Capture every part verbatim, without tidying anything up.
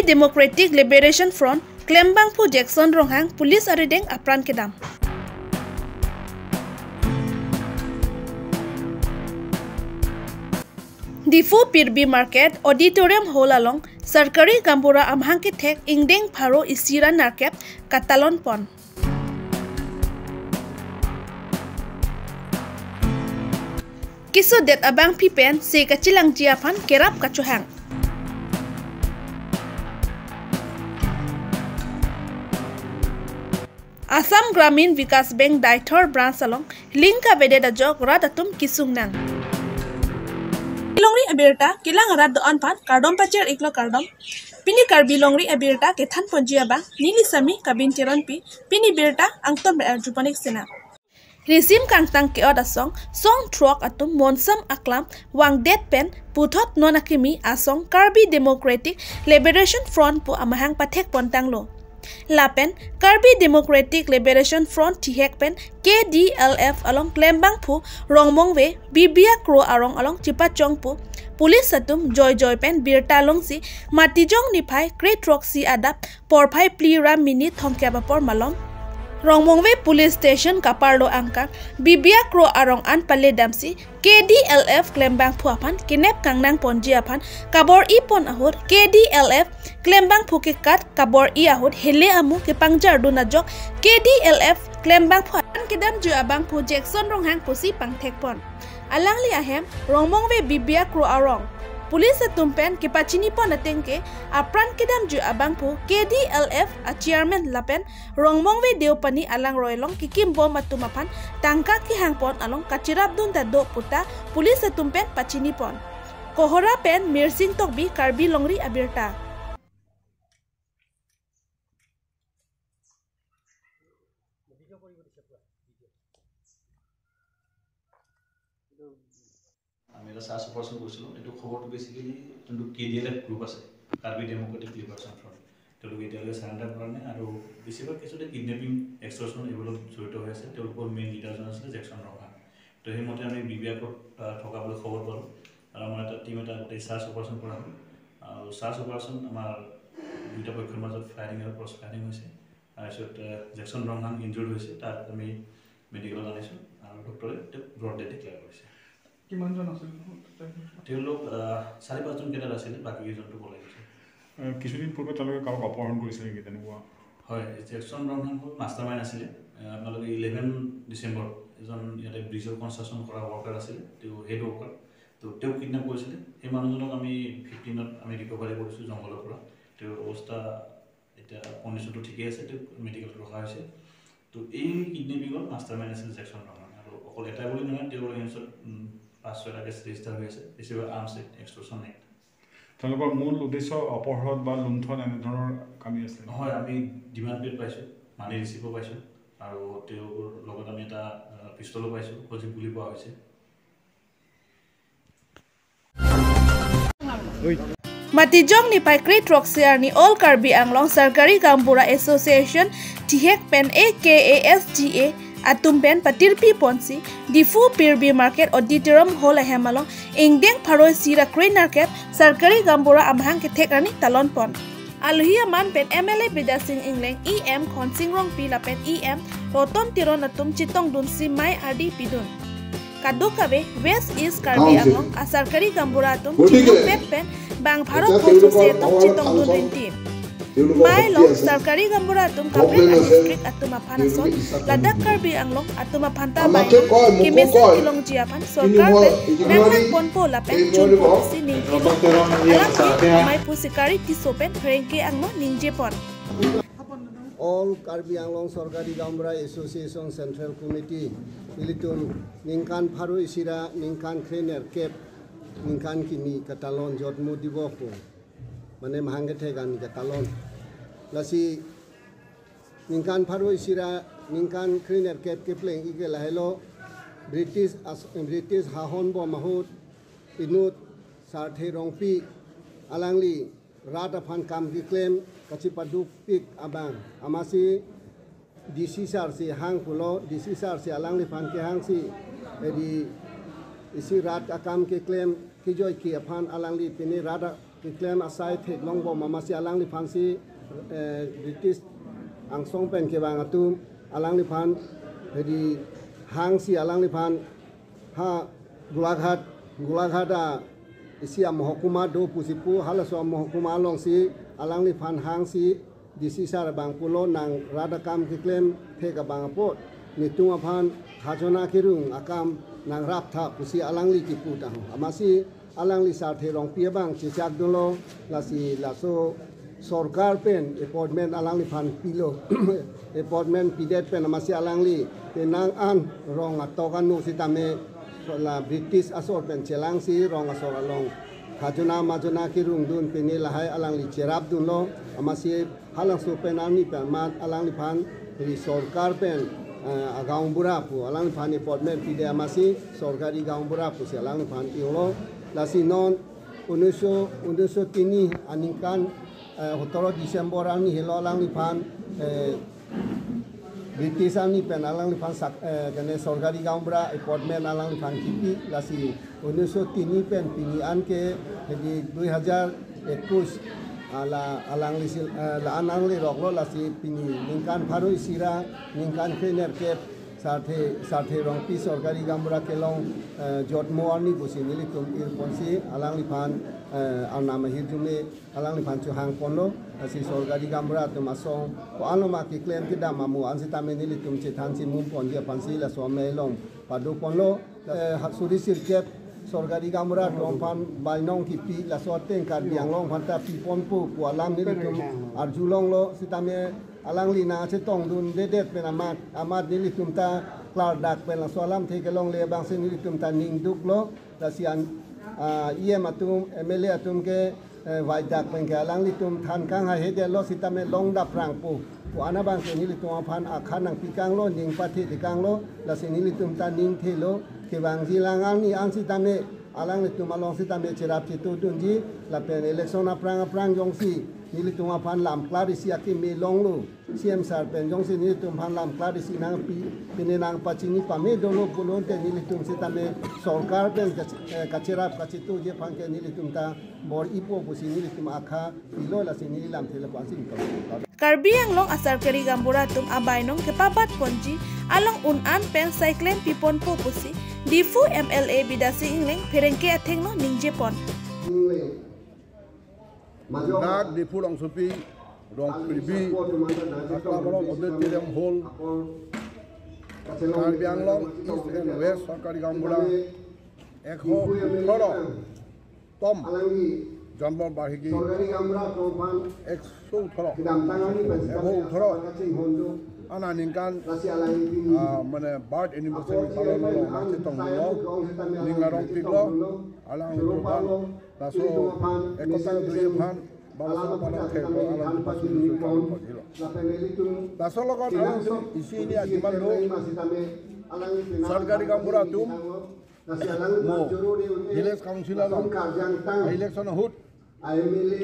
Democratic Liberation Front klembangphu Jackson Ronghang police arideng apran kedam. Diphu Pirbi Market Auditorium Hall along Sarkari Gaonbura amahang kethek ingdeng pharo isi ra nerkep katalon pon. Kesodet abangpi pen se kachelangji aphan kerap kachohang. Assam Gramin Vikas Bank Deithor branch along link kavedet ajok rat atum kesung nang. Longri abirta kelang arat do-an aphan kardom pachir iklo kardom. Pini Karbi Longri abirta kethan ponji abang neli Sami Kabin Teronpi, pini birta angton ber arjupanik sena. Risim kangtang ke-ot asong song throk atum monsam aklam vangdet pen puthot non akimi asong Karbi Democratic Liberation Front pu amahang pathek pontanglo. Lapen Karbi Democratic Liberation Front thihek pen K D L F along klembangphu Rongmongve Bibia Kro arong along chipachong pu police atum joijoi pen birta longsi Matijong niphai kre throksi adap porphai phli ra minit thomkep apor malom Rongmongve Police Station kaparlo angkang Bibia Kro arong an paledamsi K D L F klembangphu aphan kenep kangnang ponji aphan kabor-i pon ahut K D L F klembangphu kekat kabor-i ahut hele amu kepangjardun ajok K D L F klembangphu apran kedamji abangphu Jackson Ronghang pusi pangthek pon. Alangli ahem Rongmongve Bibia Kro arong police atum pen kepachini pon ateng ke apran kedamji abangphu K D L F a chairman lapen Rongmongve Deopani alangroi along kekim bom atum aphan tangka kehang pon along kachirapdun ta do puta police atum pen pachini pon. Kohora pen Mirsing Tokbi, Karbi Longri abirta. আমি এটা search operation কৰিছিলোঁ। এইটো খবৰটো বেচিকেলি যোনটো K D L F group আছে, Karbi democratic liberation front, তেওঁলোকে এতিয়ালৈকে চাৰেণ্ডাৰ কৰা নাই আৰু বেছিভাগ কেছতে কিডনেপিং, এক্সটৰ্চন এইবোৰত জড়িত হৈ আছে। তেওঁলোকৰ মেইন লিডাৰজন আছিলে জেকচন ৰংহাং। তো সেইমতে আমি বি বি আৰ ক'ত, আহ, থকা বুলি খবৰ পালোঁ আৰু আমাৰ এটা টিম এটা গোটেই চাৰ্চ অপাৰেশ্যন কৰা হ'ল। আৰু চাৰ্চ অপাৰেশ্যন আমাৰ দুইটা পক্ষৰ মাজত ফায়াৰিং আৰু ক্ৰছ ফায়াৰিং হৈছে। তাৰপিছত, আহ, জেকচন ৰংহাং ইনজুৰ্ড হৈছে, তাক আমি মেডিকেলত আনিছোঁ আৰু ডক্টৰে তেওঁক ব্ৰড ডেড ডিক্লেয়াৰ কৰিছে। কিমানজন আছিল? তেওঁলোক, আহ, চাৰি পাঁচজন কেডাৰ আছিলে, বাকীকেইজনতো পলাই গৈছে। আহ, কিছুদিন পূৰ্বে তেওঁলোকে কাৰোবাক অপহৰণ কৰিছিলে নেকি তেনেকুৱা? হয়, জেকচন ৰংহাং হ'ল মাষ্টাৰ মাইণ্ড আছিলে। আহ, আপোনালোকে ইলেভেন ডিচেম্বৰ এজন ইয়াতে ব্ৰিজৰ কনষ্ট্ৰাকশ্যন কৰা ৱৰ্কাৰ আছিলে, তেওঁ হেড ৱৰ্কাৰ। তো তেওঁক কিডনেপ কৰিছিলে। সেই মানুহজনক আমি ফিফটিনত আমি ৰিকভাৰী কৰিছোঁ জংঘলৰ পৰা। তেওঁৰ অৱস্থা এতিয়া কণ্ডিশ্যনটো ঠিকেই আছে, তেওঁক মেডিকেলত ৰখা হৈছে। তো এই কিডনেপিঙৰ মাষ্টাৰ মাইণ্ড আছিল জেকচন ৰংহাং। আৰু অকল এটা বুলি নহয়, তেওঁৰ এগেইনষ্টত, উম, পাঁচ ছয়টা কেছ ৰেজিষ্টাৰ হৈ আছে, বেছিভাগ আৰ্মছ এক্ট, এক্সটৰ্চন এক্ট। তেওঁলোকৰ মূল উদ্দেশ্য অপহৰণ বা লুণ্ঠন এনেধৰণৰ কামেই আছিলে? হয়, আমি ডিমাণ্ড পেড পাইছোঁ, মানি ৰিচিপ্টো পাইছোঁ আৰু তেওঁৰ লগত আমি এটা, আহ, পিষ্টলো পাইছোঁ, সজীৱ গুলী পোৱা হৈছে। Matijong niphai kre throksi arni All Karbi Anglong Sarkari Gaonbura Association thihek pen A K A S G A atum pen patirpi ponsi Diphu Pirbi Market Auditorium Hall ahem along ingdeng pharo isi ra kre nerkep Sarkari Gaonbura amahang kethek arni talon pon. Alohi aman pen M L A Bidya Sing Engleng, E M Khonsing Rongpi lapen E M Roton Teron atum chetongdunsi mei ardi pidun. Kadokave West East Karbi Anglong a Sarkari Gaonbura atum chetongpet pen bang pharo pho sose atum chetongdun rinti. Mei along Sarkari Gaonbura atum kaprek a district atum aphan ason ladak Karbi Anglong atum aphan ta mei kemesen kelongji aphan sorkar pen nangnang ponpo lapen chunpo pusi ningje pon. Alangli mei pusi kari Tisso pen Rengke angno ningje pon. All Karbi Anglong Sarkari Gaonbura Association Central Committee ilitum ningkan pharo isi ra ningkan kre nerkep ningkan kimi katalon jotmo dibo ko. Mane mahang kethek arni katalon. Lasi ningkan pharo isi ra ningkan kre nerkep kepleng ike lahelo British as-, British hahon bom ahut inut Sarthe Rongpi alangli rat aphan kam keklem kachepadukpik abang. Amatsi D C sir si hang pulo, D C sir si alangliphan kehangsi, edi isi rat akam keklem Kejoi ke aphan alangli pini rat keklem asai theklongbom amatsi alangliphan si, eh, British angsong pen kevang atum alangliphan hedi hangsi alangliphan ha Golaghat, Golaghat a isi amahokuma do pusi pu halaso amahokuma alongsi alangliphan hangsi D C sir abang pulo nang rat akam keklem thek abang apot netum aphan khajona kerung akam nang raptha pusi alangli kipu tahu. Amatsi alangli Sarthe Rongpi abang chechak dunlo, lasi laso sorkar pen appointment alangliphan pilo. Appointment pidet pen amatsi alangli penang an rong atok anu sitame la British asor pen chelangsi rong asor along khajona majona kerung dun pini lahai alangli cherap dunlo. Amatsi halangso pen arni pen amat alangliphan ri sorkar pen, eh, agaonbura pu alangliphan appointment pide amatsi sorkari gaonbura pusi alangliphan iyonglo. Lasi non unisho, unisho tini aningkan, eh, hotoro December arni helo alangliphan, eh, British arni pen alangliphan sak, eh, kene sorkari gaonbura appointment alangliphan kipi, lasi unisho tini pen pini an ke hedi dui hajar ekus ala alangli sil, eh, la-an alangli roklo, lasi pini ningkan pharo isi ra ningkan krenerkep Sarthe, Sarthe Rongpi sorkari gaonbura kelong, eh, jotmo arni pusi nelitum irponsi alangliphan, eh, arnam ahirjume alangliphan chohangponlo, lasi sorkari gaonbura atum asong ko-an loma keklem kedam amo an sitame nelitum chethansi mumponji aphansi laso amei along padoponlo. Eh, ha suri sirkep sorkari gaonbura atum aphan bainong kipi, laso ateng Karbi Anglong aphanta piponpo pu alam nelitum arjulonglo sitame alangli nangchetongdundedet pen amat, amat nelitum ta klardak pen laso alamthe kelongle abangsi nelitum ta ningduklo. Lasi an, ah, E M atum, M L A atum ke, eh, vaidak pen ke alanglitum than kanghai hedetlo sitame long daprangpo pu an abang ke nelitum aphan akhan nangpikanglo, ning pathetekanglo, lasi nelitum ta ningthelo, kevangji lang arni an sitame alanglitum along sitame cherap chetudunji, lapen election aphrang aphrang jongsi nelitum aphan lam klar isi akeme longlo, C M sir pen jongsi nelitum aphan lam klar isi nangpi, pine nangpachini pame dolo pulote nelitum sitame sorkar pen kach-, eh, kacherap kachetuji aphan ke nelitum ta bor-ipo pusi nelitum akha pilo, lasi neli lamthe lapu-ansi nelitum. Karbi Anglong asarkari gaonbura atum abainong kepabatponji along un-an pen sai klem piponpo pusi Diphu M L A Bidya Sing Engleng pherangke athengno ningjepon. Dak Diphu Longsopi Rongpirbi Aklaboro Auditorium Hall, Karbi Anglong East and West Sorkari Gaonbura, ekho othoro tom jonmo barhigi ekso othoro, ekho othoro ana ningkan, ah, mane birth anniversary palon lo, nangchetonglo, ning arongpiklo, alangtum aphan laso ekota dui aphan, bangso aphan theklo, alangtum aphan suri suri theklo. Laso logot alangtum isi hini ajiman do, sorkari gaonbura atum, mo village council along election ahut,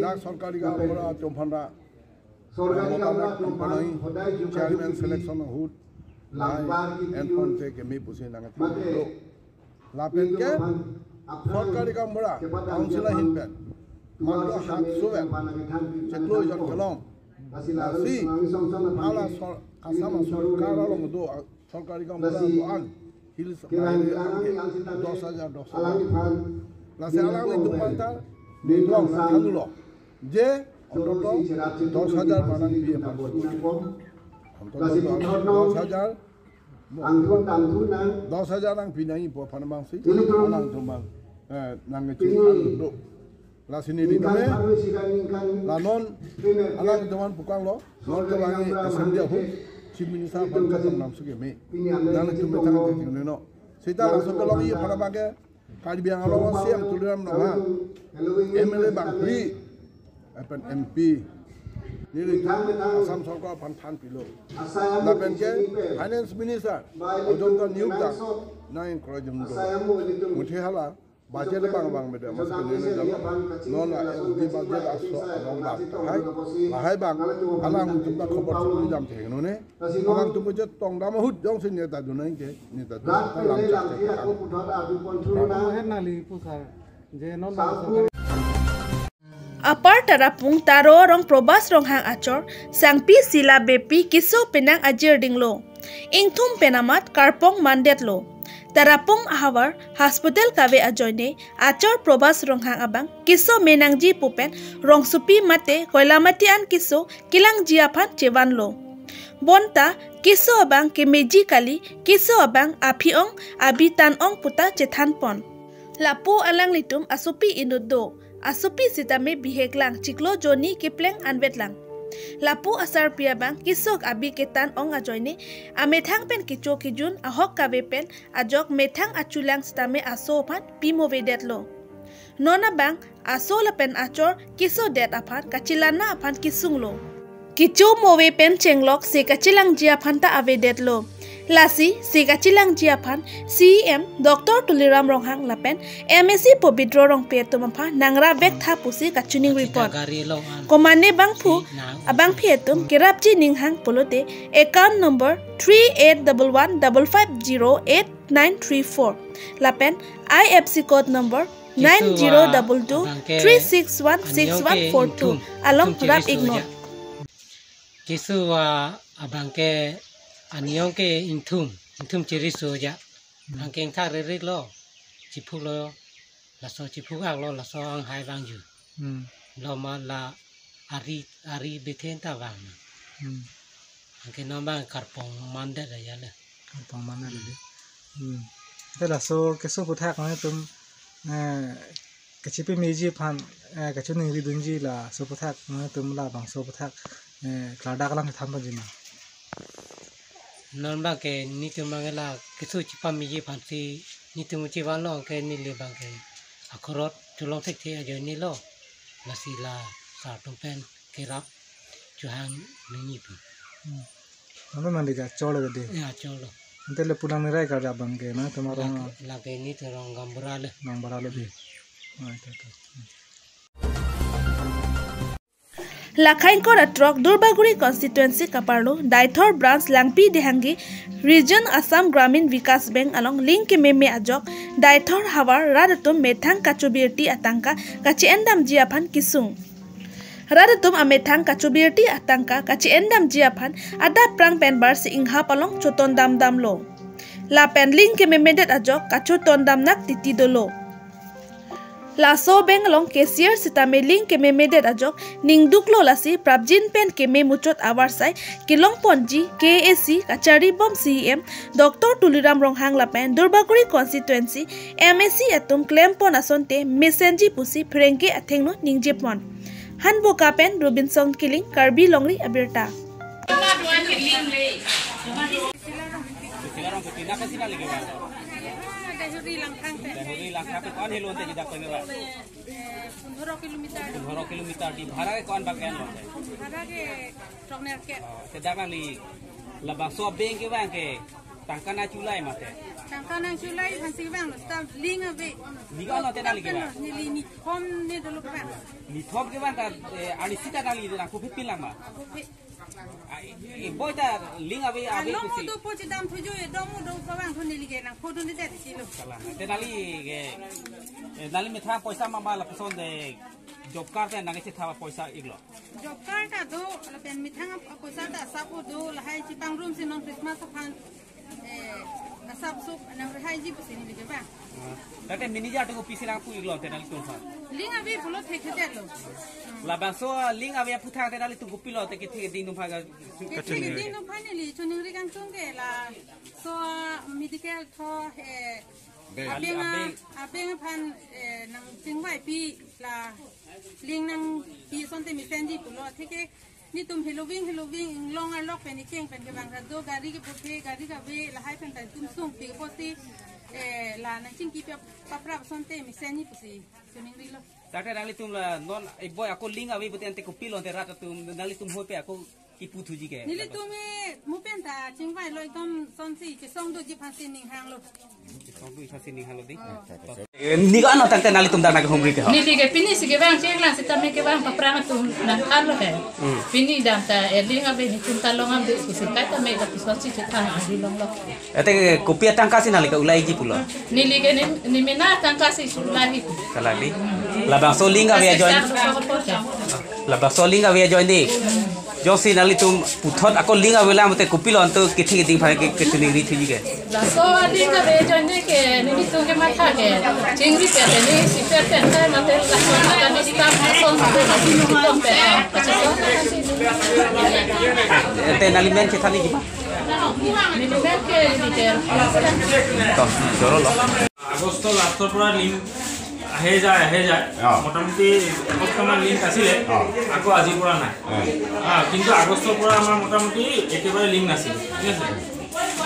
dak sorkari gaonbura atum aphan ra, sorkari gaonbura atum aphan, chairman selection ahut, enponte keme pusi nangthu. Lapen ke sorkari gaonbura council ahin pen matro hak suven chiklo jon kelong. Lasi hala sor-, Assam sorkar along do, ah, sorkari gaonbura do-an Hills Bahari an ke dos hajar, dos hajar. Lasi alanglitum aphan ta nilong nangthanlo je ontoto dos hajar manang pi aphan. Ontoto dos hajar Dos hajar nangpi nangji pu aphan abangsi alangtum abang, eh, nangkechok an do. Lasi neli tame la non alangtum aphan pukanglo, non kevangji assembly ahut Chief Minister aphan chetong namsi keme, nangtum methang kechingno. Seta laso kelongji aphan abang ke Karbi Anglong C E M Tuliram Ronghang, M L A bangphli, lapen M P, neli Assam sorkar aphan thanpilo. Lapen ke Finance Minister ajoine ta niyukta nang encourage do. Muthe hala budget abang abang beda mas ke neli jalo. Non la L D budget aso along bang tahai, lahai abang alangtum ta khobor chok dam thek none. Alangtum chetong dam ahut jongsi neta dun nangke, neta dun ta lam chak chak. Apa hen nali pu sir? Apar Tarapung Taro arong Probas Ronghang achor Sangpi Sila Beypi keso penang ajir dinglo. Ingthum pen amat karpong mandetlo. Tarapung ahavar hospital kave ajoine achor Probas Ronghang abang keso menangji pu pen rongsopi mate Koilamati an keso kelangji aphan chevanlo. Bonta keso abang kemeji kali, keso abang aphi-ong abi tan-ong puta chethanpon. Lapu alanglitum asopi inut do. Asopi sitame bihek lang, chiklo jonni kepleng anvet lang. Lapu asarpi abang keso abi ketan-ong ajoine amethang pen kecho kejun ahok kave pen ajok methang achulang sitame aso aphan pimovedetlo. Non abang aso lapen achor kesodet aphan kachelana aphan kesunglo. Kecho move pen chenglok se kachelangji aphan ta avedetlo. Lasi se kachelangji aphan C E M Doctor Tuliram Ronghang lapen M A C Pobitro Rongpi atum aphan nangrap vek tha pusi kachiningri pon. Komane bangphu abangpi atum kerapji ninghang pulote account number three eight double one double five zero eight nine three four lapen I F S C code number nine zero double two three six one six one four two along rap iknon. Keso abangke aniyong ke ingthum, ingthum chiriso ja. Angke ingthak ririk lo, chiphuk lo, laso chiphuk ak lo, laso anghai vangju. Hmm. Lo ma la ari, ari bethen ta vang. Hmm. Angke non abang karpong mandet aja le. Karpong mandet aja. Hmm. Te laso keso aphuthak nangtum, eh, kachipi meji aphan, eh, kachiningri dunji laso aphuthak nangtum labangso aphuthak, eh, klardak alam than ponji ma. Non abangke netum abangke la keso chipameji aphansi netum chevanlo, ke neli abangke akhorot cholong thekthe ajoine lo. Lasi la sar atum pen kerap chohang ningje pu. Hmm. Anu mandi ka cholo gede. Ya, cholo. Ante le pulang nirai ka abangke nangtum arong. Lake, lake netum arong gaonbura le. Gaonbura le de. Hmm. Oh, itu, itu. Hmm. La khainkor atrok Durbaguri constituency kaparlo Deithor branch Langpi Dehangi, Region Assam Gramin Vikas Bank along link kememe ajok Deithor havar rat atum methang kachobirti atangka kache-endamji aphan kesung. Rat atum amethang kachobirti atangka kache-endamji aphan adap prang pen barsi inghap along chotondam damlo. Lapen link kememedet ajok kachotondamnak titi dolo. Laso bank along cashier sitame link kememedet ajok ningduklo, lasi prapjin pen keme muchot avarsai kelongponji K A A C kacharibom C E M Doctor Tuliram Ronghang lapen Durbaguri constituency M A C atum klempon asonte mesenji pusi pherangke athengno ningjepon. Hanboka pen Robinson Killing, Karbi Longri Abirta. Sila rong kuti na kasi na lagi ba? Dehuri Langkhang te. Dehuri Langkhang te kon hilon te jida koi ba? Eh, pondro kilometer. Pondro kilometer di bhara ke kon bak en lo te? Bhara ke throknerkep. Oh, te dak nangli labangso bank ke bang ke tangka nangchulai mate? Tangka nangchulai aphansi bang lo, seta link ave. Link ano te nangli ke ba? Neli nithom ne dolo bang. Nithom ke bang ta, eh, ani sita nangli nangkophi pin lang ma? Kophi. Ah, eh, eh, boi ta link ave, ave. Along pusi. Udo po chedam thujo, eh, dom udo ko bang thu neli ke nangphodun det si lo. Kalang. Te nangli ke, eh, nangli methang poisa mama lapuson te job card te nangkechetha poisa iklo? Job card ta do, lapen methang apoisa ta asap do, lahai chipangrum si non Christmas aphan, eh, asap sup nangrehaiji pusi neli ke bang. Ah, tate manager atum kopisi nangpu iklo te nanglitum aphan? Link ave pulo thekthedetlo. Labangso link ave aphuthak te nanglitum kopilo te kethe keding atum aphan ka? Kethe keding atum aphan neli chiningri kangtung ke laso medical tho, eh, Bank. Abeng a, abeng. Abeng aphan, eh, nangchingvaipi la link nangpi asonte mesenji pulo, atheke netum heloving heloving inglong arlok pen ikeng pen kevang ra do, gari keputhe, gari kave, lahai pen pen tum sungpi pusi, eh, la nangchingki pi paprap asonte mesenji pusi chiningrilo. Tate nanglitum la non, eh, boi ako link ave pute ante kopilo ante rat atum nanglitum hoipe ako kipu thuji ke? Nelitum e mo pen ta chingvailo, ekdom sonsi chesong doji aphansi ninghanglo. Neli ko ano tangte nelitum dak nang humri ke ho. Neli ke pini si kevang chenglang sitame kevang paprang atum nangkarlo he. Hmm. Pini dam ta e link ave, nelitum ta long ave, kusung kaita me lapuson si chethan adi longlo. Ete kopi atangka si neli ke ulaiji pulo? Neli ke nim-, nimena atangka si ulaiji. Kaladi. Labangso link ave ajoine. Labangso link ave ajoine. Jongsi nelitum puthot ako link ave lang mate kopilo anto kethe keding phai ke, kechiningri thuji ke. Laso link ave ajoine ke nelitum kematha ke chingri pe te ni si pe pe te mate laso na kami staff laso na kami staff pe. Ete neli men chethanji ma? Neli men ke neli ke. To, joro lo. August লাষ্টৰ পৰা লিংক আহে যায়, আহে যায়। অ। মোটামুটি এসপ্তাহমান লিংক আছিলে, অ। আকৌ আজিৰ পৰা নাই। অ। অ, কিন্তু আগষ্টৰ পৰা আমাৰ মোটামুটি একেবাৰে লিংক নাছিল, ঠিক আছে?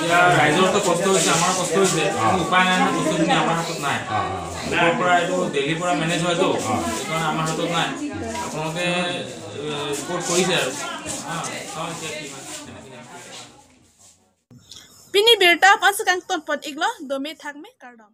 এতিয়া ৰাইজৰতো কষ্ট হৈছে, আমাৰো কষ্ট হৈছে, অ। কিন্তু উপায় নাই নহয়, বস্তুখিনি আমাৰ হাতত নাই। অ, অ, অ। ওপৰৰ পৰা এইটো দিল্লীৰ পৰা মেনেজ হয়তো, অ। সেইকাৰণে আমাৰ হাতত নাই। আপোনালোকে, এ, ৰিপৰ্ট কৰিছে আৰু। অ, চাওঁ এতিয়া কি হয়, কেনেকে। Pini birta aphan si kangton pon iklo, dome thakme, kardom.